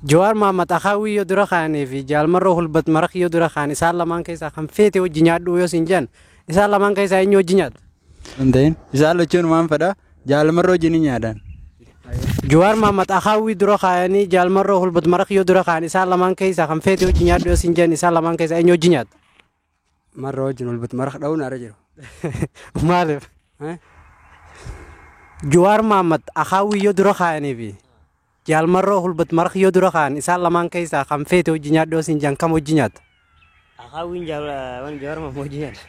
Jawaar Mohaammed Akaawwii yoo dura kaa'anii fi Jaalmarroo Hulbat Marak yoo dura kaa'an isaan lamaan keessaa kan feete hojii nyaadhu yoo siin jedhan isaan lamaan keessaa eenyu hojii nyaata? Hin ta'in. Isaan lachuun waan fedha. Jaalmarroo wajjin hin nyaadhan. Jawaar Mohaammed Akaawwii dura kaa'anii Jaalmarroo Hulbat Marak yoo dura kaa'an isaan lamaan keessaa kan feete hojii nyaadhu yoo siin jedhan isaan lamaan keessaa eenyu hojii nyaata? Marroo wajjin hulbat maraq dha'uun ara jiru. Maaliif? Eh? Jawaar Mohaammed Akaawwii yoo dura kaa'anii fi Jaalmarroo Hulbat Marak yoo dura kaa'an isaan lamaan keessaa kan feete hojii nyaadhu yoo siin jedhan kam hojii nyaata? Akaawwiin waan Jawaar Mohaammed hojii nyaata.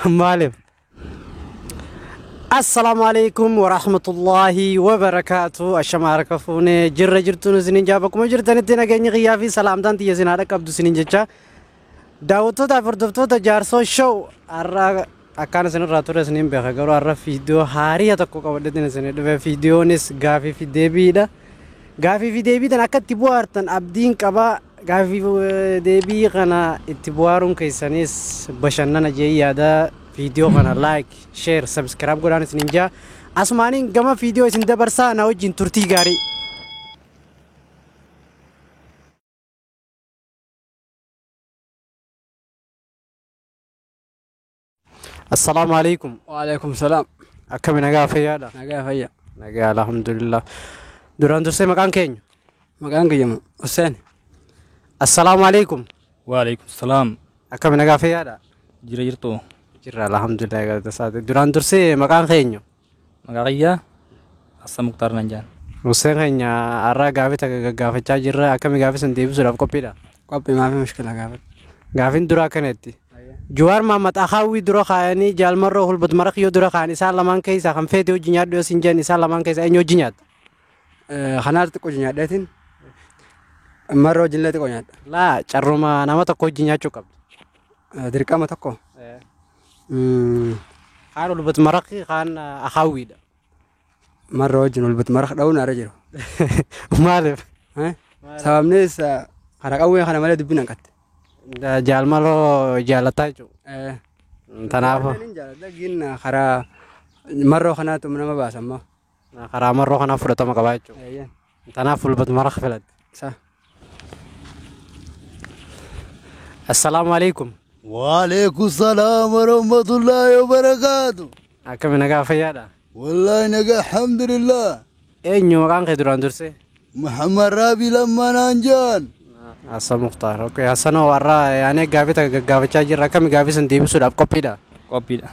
Maaliif? Assalaamu alaikum warahmatullaahi wabarakaatu. Ashama harka fuunee jirra jirtuun isiniin jaa bakkuma jirtanitti nageenyi qiyyaa fi salaamtaan tiyya isin haadha qabdu isiniin jecha. Daawwattoota fi hordoftoota Jaarsoo Show har'a akkaan isinirraa ture isiniin beeka garuu har'a viidiyoo haariya tokko qabadheetiin isinii dhufe viidiyoonis gaafii fi deebiidha. Gaafii fi deebiidhaan akka itti bu'aartan abdiin qaba. Gaafii fi deebii kana itti bu'aaruun keessanis bashannana jee yaada viidiyoo kana like, share, subscribe godhaan isiniin jaa. Asumaaniin gama viidiyoo isin dabarsaa na wajjin turtii gaarii. Assalaamu alaikum. Waalaikum salaam. Akkami nagaa fayyaadha? Nagaa fayya. Nagaa alhamdulillah. Duraan dursee maqaan keenya? Maqaan kiyya Hussein. Assalaamu alaikum. Waalaikum salaam. Akkami nagaa fayyaadha? Jira jirtu. Jirra alhamdulillah galata isaati. Duraan dursee maqaan keenya? Maqaa kiyyaa Hassan Muktaar nan jaan. Hussein keenya har'a gaafii takka gaggaafachaa jirra. Akkami gaafii san deebisuudhaaf qophiidha? Qophii maafi mushkila gaafadhu. Gaafiin duraa akkanatti. Jawaar Mohaammed Akaawwii dura kaa'anii Jaalmarroo Hulbat Marak yoo dura kaa'an isaan lamaan keessaa kan feete hojii nyaadhu yoo siin jedhan isaan lamaan keessaa eenyu hojii nyaata? Kanaas xiqqoo hojii nyaadheetiin marroo wajjin xiqqoo nyaadha. Laa carruma nama tokko hojii nyaachuu qabdu. Dirqama tokko. Kaan Hulbat Marak kaan Akaawwiidha. Marroo wajjin hulbat maraq dha'uun ara jiru. Maaliif? Sababni isaa kana qawwee kana malee dubbiin hanqatte. Jaalmarroo jaalataa jechuudha. Tanaaf Jaaladha karaa marroo kanaatu nama baasa ammoo. karaa marroo kanaaf fudhatama qabaa jechuudha. Tanaaf Hulbat Marak filatte. Sa. Assalaamu alaikum. وعليكم السلام ورحمة الله وبركاته. Akkami nagaa fayyaadha? والله نجا الحمد لله. Eenyu maqaan kee duraan dursee? محمد رابي لما نانجان. Hassan Muktaar. Okay, Hassanoo har'a yaanee gaafii takka gaggaafachaa jirra. Akkami gaafii san deebisuudhaaf qophiidha? Qophiidha.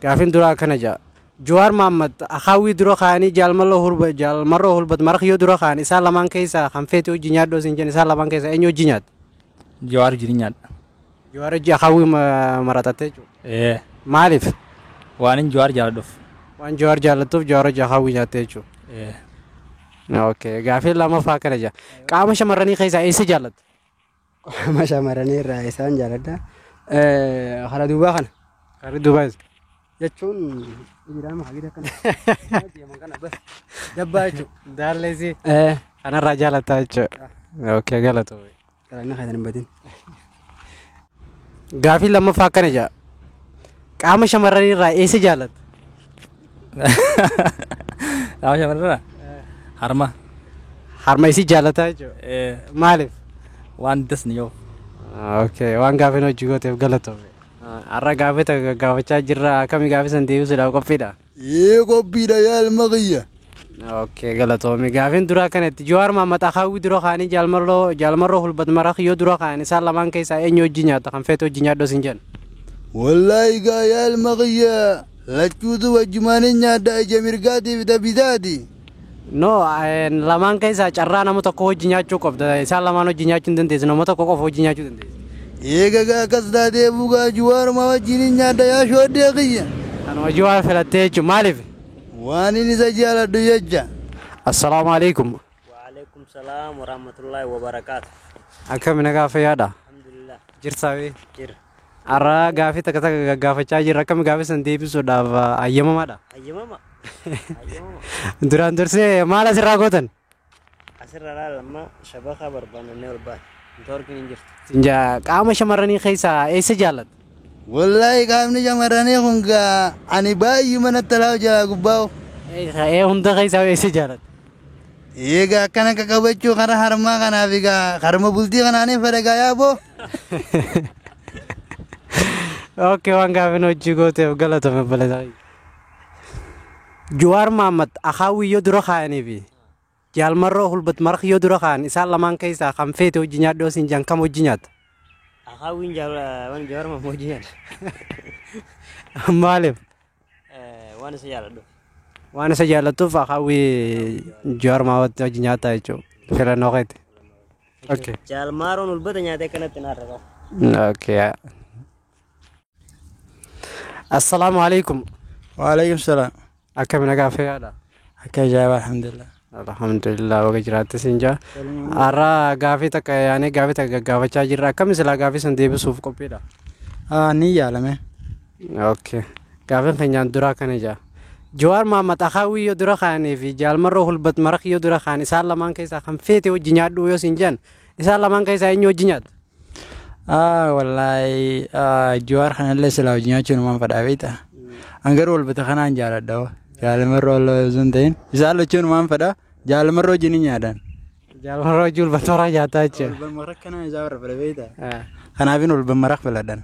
Gaafiin duraa akkana jedha. Jawaar Mohaammed Akaawwii dura kaa'anii Jaalmarroo Hulbat Jaalmarroo Hulbat Marak yoo dura kaa'an isaan lamaan keessaa kan feete hojii nyaadhu osoo hin jedhin isaan lamaan keessaa eenyu hojii nyaata? Jawaar wajjin nyaadha. Jawaar hojii Akaawwii maratatte jechuudha. Ee Maaliif? waan hin Jawaar jaaladhuuf. Waan Jawaar jaallattuuf Jawaar hojii Akaawwii nyaatte jechuudha. Ee Okay, gaafiin lammaffaa akkana jedha. Qaama shamarranii keessaa eessa jaallatta? Qaama shamarranii irraa isaan jaaladha. Karaa duubaa kana Karaa duubaa isa. jechuun dhiiraama hagida kana. Kana bas dabbaa jechuudha. Daalleessi. Kanarraa jaallatta jechuudha. Okay, galatoomi. Karaa kan hin badin. Gaafii lammaffaa akkana jedha. Qaama shamarranii irraa eessa jaallatta? Qaama shamarranii harma. Harma isii jaallataa jechuudha. Ee Maaliif? waan das ni yoo. Okay, waan gaafiin hojii gooteef galatoomi. Har'a gaafii takka gaafachaa jirra. Akkami gaafii san deebisuudhaaf qophiidha? ايه قبي يا المغية. Okay, galatoomi. Gaafiin duraa kanatti Jawaar Mohaammed Akaawwii dura kaa'anii Jaalmarroo Jaalmarroo Hulbat Marak yoo dura kaa'an isaan lamaan keessaa eenyu hojii nyaata kan feete hojii nyaadhu osoo hin jedhan. والله يا المغية لتشوت وجمان نيادا جميرغاتي بتبيتاتي. No, lamaan keessaa carraa nama tokko hojii nyaachuu qabda. Isaan lamaan hojii nyaachuu hin dandeessu. Nama tokko qofa hojii nyaachuu dandeessu. ايه كسداتي بوغا جوار ما وجيني نيادا يا شودي قية. Kanuma Jawaar filattee jechuun maaliif? واني نسجال الدجاجة. Assalaamu alaikum. Waalaikum salaam warahmatullahi wabarakaatu. Akkami nagaa fayyaadha? Alhamdulillah. Jirsaa bee? Jira. Har'a gaafii takka takka gaggaafachaa jirra. Akkami gaafii san deebisuudhaaf ayyamamaadha? Hayyamama. Hayyamama. Duraan dursee maal asirraa gootan? Asirra laala amma shabakaa barbaannee ol baate. Toorkiin hin jirtu. Sinjaa qaama shamarranii keessaa eessa jaallatta? والله قامني جمراني خنقا أنا باي من التلاو جا قباو. Ee hunda keessaa eessa jaallatta? Egaa akkana qaqqabachuu kana harmaa kanaaf egaa harma bultii kanaaniin fedha egaa yaaboo. Okay, waan gaafin hojii gooteef galatame obboleessaa. Jawaar Mohaammed akaawwii yoo dura kaa'anii fi Jaalmarroo Hulbat Marq yoo dura kaa'an isaan lamaan keessaa kan feete hojii nyaadhoo siin jaan kam hojii nyaatta? Akaawwiin waan Jawaar Mohaammed hojii nyaadha. Maaliif? Waan isa jaaladhu. Waan isa jaallattuuf akaawwii Jawaar Mohaammed hojii nyaata jechuudha. Filannoo keeti. Okay. Jaalmaaroon hulbata nyaatee akkanatti na arraba. Okay. Assalaamu alaikum. Waalaikum salaam. Akkami nagaa fayyaadha? Akka ajaa'ibaa alhamdulillah. Alhamdulillah baga jiraatte siin jaa. Har'a gaafii takka yaanee gaafii takka gaggaafachaa jirra. Akkami silaa gaafii san deebisuuf qophiidha? Ni yaalame. Okay. Gaafiin keenyaan duraa kana jaa. Jawaar Mohaammed akaawwii yoo dura kaa'anii fi Jaalmarroo Hulbat Maraq yoo dura kaa'an isaan lamaan keessaa kan feete hojii nyaadhu yoo siin jedhan isaan lamaan keessaa eenyu hojii nyaata? Wallaahi Jawaar kanallee silaa hojii nyaachuun waan fadhaa beekta. An garuu hulbata kanaan jaaladha. Jaalamarroo osoo hin ta'in isaan lachuun waan fadhaa jaalamarroo wajjin hin nyaadan. Jaalmarroo hojii Hulbat Maraq nyaataa jechuudha. Hulbat maraq kanaan isaa barbaada beekta. Kanaafin hulbat maraq filadhan.